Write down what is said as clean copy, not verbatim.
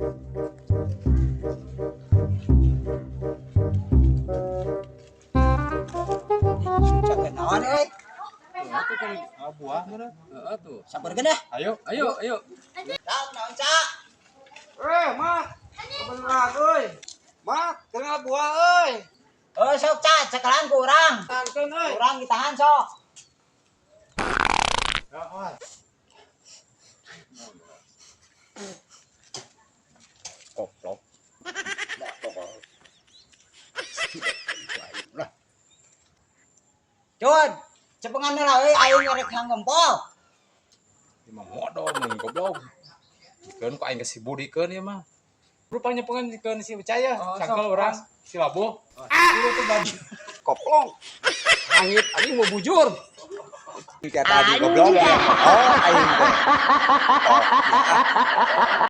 Cak naon euy? Tuh kan buah mana? Heeh tuh. Samperkeun dah. Ayo, Ayo, ayo. Cak naon cak? Eh, Mak. Kebeneran euy. Mak, kenal buah euy. Oh sok cak, cekelan ku urang. Tangkeun euy. Urang ditahan sok. Ya, ah. Koplok. Cun, cepengan lah euy aing rek ngompol. Ieu mah modol mun goblok. Dikeun ku aing ka si Budi keun ieu mah. Rupanya pengen dikeun si Ucaya, Oh, cangkel sok, urang si Labuh. Ah, tuh baju. Koplong. Langit anjing mau bujur. Kayak tadi goblok. Oh, aing teh.